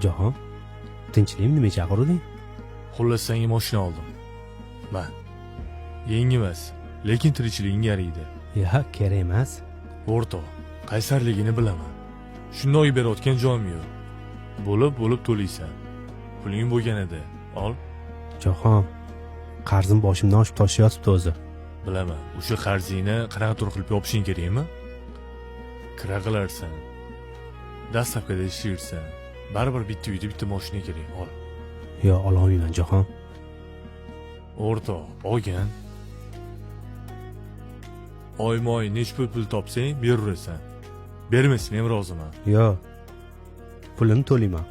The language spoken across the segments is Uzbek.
Jahon, tinchlikmi, nima chaqirding? Xullas, senga mashina oldim. Ma. Yangi emas, lekin tirikchiligingga yaraydi. Ya, kerak emas. O'rtoq, qaysarligini bilaman. Shunday berayotgan joyim yo'q. Bo'lib-bo'lib to'laysan. Puling bo'lganida ol. Jahon, qarzim boshimdan oshib toshayotibdi o'zi. Bilaman, o'sha qarzingni qanaqadir qilib yopishing kerakmi? Kira qilarsan. Dastlabkida ishlaysan. Baribir bitta uyda bitta mashina kerak, ol. Yo, ololmayman Jahon. O'rtoq, olgin. Oyma-oy necha pul pul topsang, beraverasan. Bermasang ham roziman. Yo, pulini to'layman.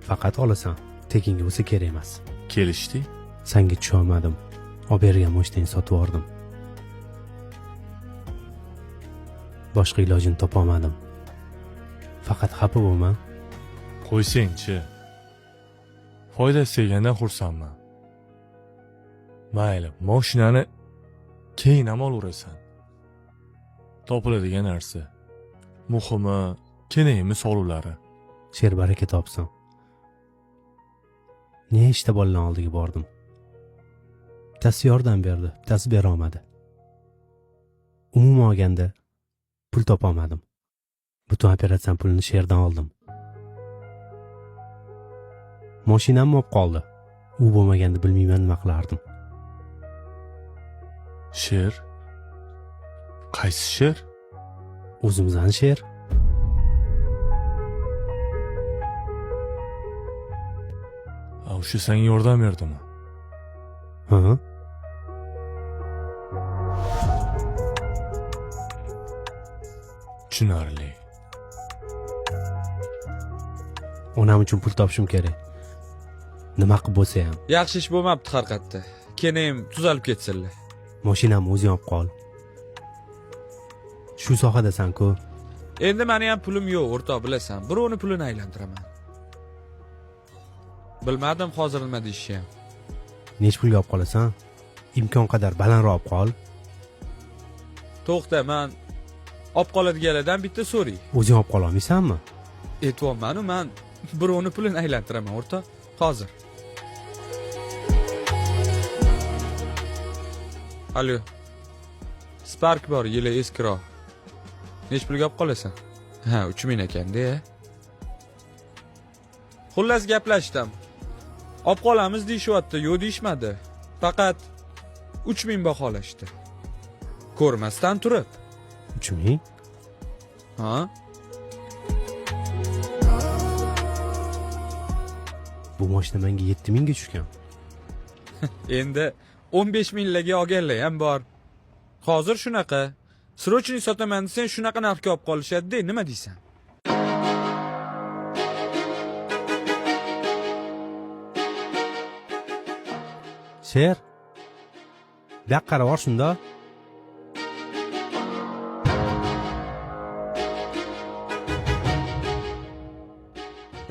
Faqat olasan. Tekinga bo'lsa kerak emas. Kelishdik? Sanga tusholmadim. Olib bergan mashinangni sotib yubordim. Boshqa ilojini topolmadim. Faqat xafa bo'lma. Qo'ysangchi. Foydasi tegandan xursandman. Mayli, mashinani keyin ham olaverasan. Topiladigan narsa. Muhimi, kelaymi soluvlari. Sher baraka topsin. Nechta bolalar oldiga bordim. Bittasi yordam berdi, bittasi bera olmadi. Umuman olganda pul topolmadim. Butun operatsiya pulini Sherdan oldim. Mashinam olib qoldi. U bo'lmaganda bilmayman nima qilardim. Sher? Qaysi sher? O'zimizdan Sher. A, o'sha senga yordam berdimi? Ha? Tushunarli. Onam uchun pul topishim kerak. Nima qilib bo'lsa ham. Yaxshi ish bo'lmabdi har qayerda. Keyin tuzalib ketsinlar. Mashinamni o'zing olib qol. Shu sohadasan-ku. Endi meni ham pulim yo'q, o'rtoq, bilasan. Birovni pulini aylantiraman. Bilmadim hozir nima deyishni ham. Nech pulga olib qolasan? Imkon qadar balandroq olib qol. To'xta, men olib qoladiganlardan bitta so'ray. O'zing olib qola olmaysanmi? Aytyapman-u, men birovni pulini aylantiraman, o'rtoq. Hozir. Alo. Spark bor, yili eskiroq. Nech pulga olib qolasan? Ha, 3000 ekanda. Xullas gaplashdim. Olib qolamiz deyishyapti, yo'q deyishmadi. Faqat 3000 baholashdi. Ko'rmasdan turib. 3000? Ha? Bu mashina menga 7000 ga tushgan. Endi 15 minglarga olganlar ham bor. Hozir shunaqa. Срочный sotaman desang shunaqa narxga olib qolishadi-da, nima deysan? Sher. Bu yoqqa qarab bor shunda.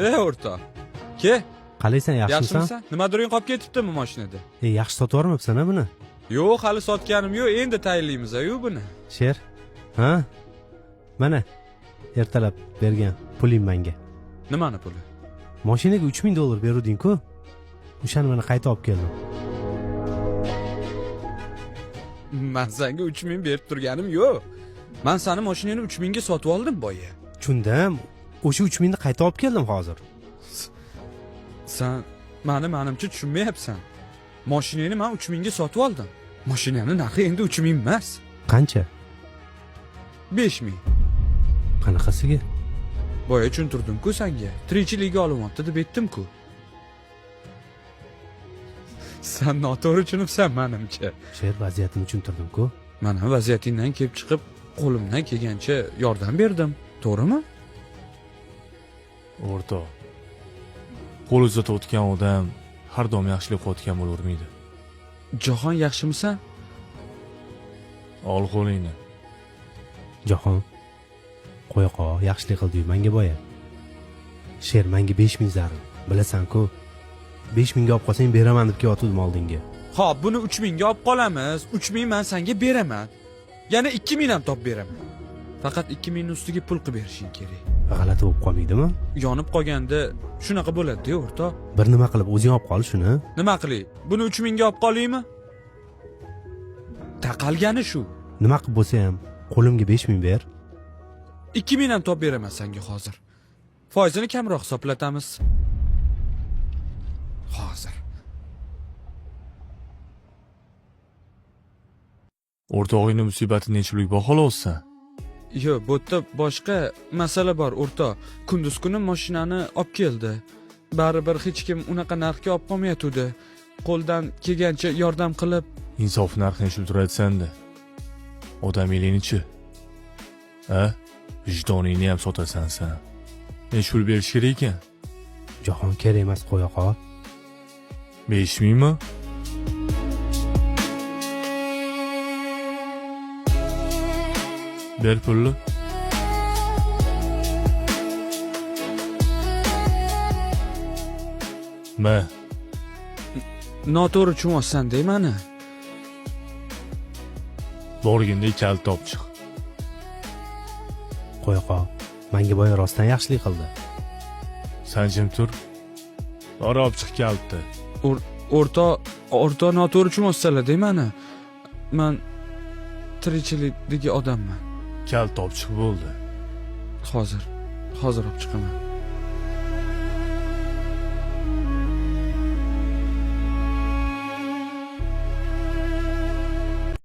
Ey o'rtoq. Ke? Qalaysan, yaxshimisan? Yaxshimisan? Nimadir qolib ketibdimi mashinada? E, yaxshi sotib yubormabsan a buni? Yo'q, hali sotganim yo'q, endi tayinlaymiz-ku buni. Sher. Ha? Mana ertalab bergan puling menga. Nimani puli? Mashinaga 3000 dollar beruvding-ku. O'shani mana qayta olib keldim. Men senga 3000 berib turganim yo'q. Men seni mashinangni 3000 ga sotib oldim boya. Tushundim. O'sha 3000 ni qayta olib keldim hozir. Sen mani manimcha tushunmayapsan. Mashinangni men 3000 ga sotib oldim. Mashinani narxi endi 3000 emas. Qancha? 5000. Qanaqasiga? Boya tushuntirdim-ku senga. Tirikchilikka olyapti deb aytdim-ku. Sen noto'g'ri tushunibsan menimcha. Sher, vaziyatini tushuntirdim-ku. Mana vaziyatingdan kelib chiqib, qo'limdan kelgancha yordam berdim. To'g'rimi? O'rtoq. Qo'l uzatayotgan odam har doim yaxshilik qilayotgan bo'lavermaydi. Jahon, yaxshimisan? Ol qo'lingni. Jahon, qo'ya qol, yaxshilik qildi-yu menga boya. Sher, menga 5000 zarur. Bilasan-ku. 5000 ga olib qolsang beraman deb kelyotgandim oldinga. Xo'p, buni 3000 ga olib qolamiz. 3000 men senga beraman. Yana 2000 ham topib beraman. Faqat 2000 ustiga pul qilib berishing kerak. G'alati bo'lib qolmaydimi? Yonib qolganda shunaqa bo'ladi-da, o'rtoq. Bir nima qilib o'zing olib qol shuni. Nima qilay? Buni 3000 ga olib qolaymi? Taqalgani shu. Nima qilib bo'lsa ham qo'limga 5000 ber. 2000 ham topib beraman senga hozir. Foizini kamroq hisoblatamiz. Hozir. O'rtog'ingni musibatini necha pulga baholayapsan? Yo'q, bu yerda boshqa masala bor, o'rtoq. Kunduz kuni mashinani olib keldi. Baribir hech kim unaqa narxga olib qolmayotgandi. Qo'ldan kelgancha yordam qilib, Insof narxi necha pul turadi senda? Odamiylikni-chi? A? Vijdoningni ham sotasan sen. Necha pul berish kerak ekan? Jahon kerak emas, qo'ya qol. 5000 mi? Ber pulni. Ma, noto'g'ri tushunyapsan-da mani. Borganda kalit topib chiq. Qo'ya qol. Manga boya rostdan yaxshilik qildi. San jim tur. Bor olib chiq kalitni. O'rtoq noto'g'ri tushunyapsanlar-da mani. Man tirikchilikdagi odamman. Kalit topib chiq bo'ldi. Hozir olib chiqaman.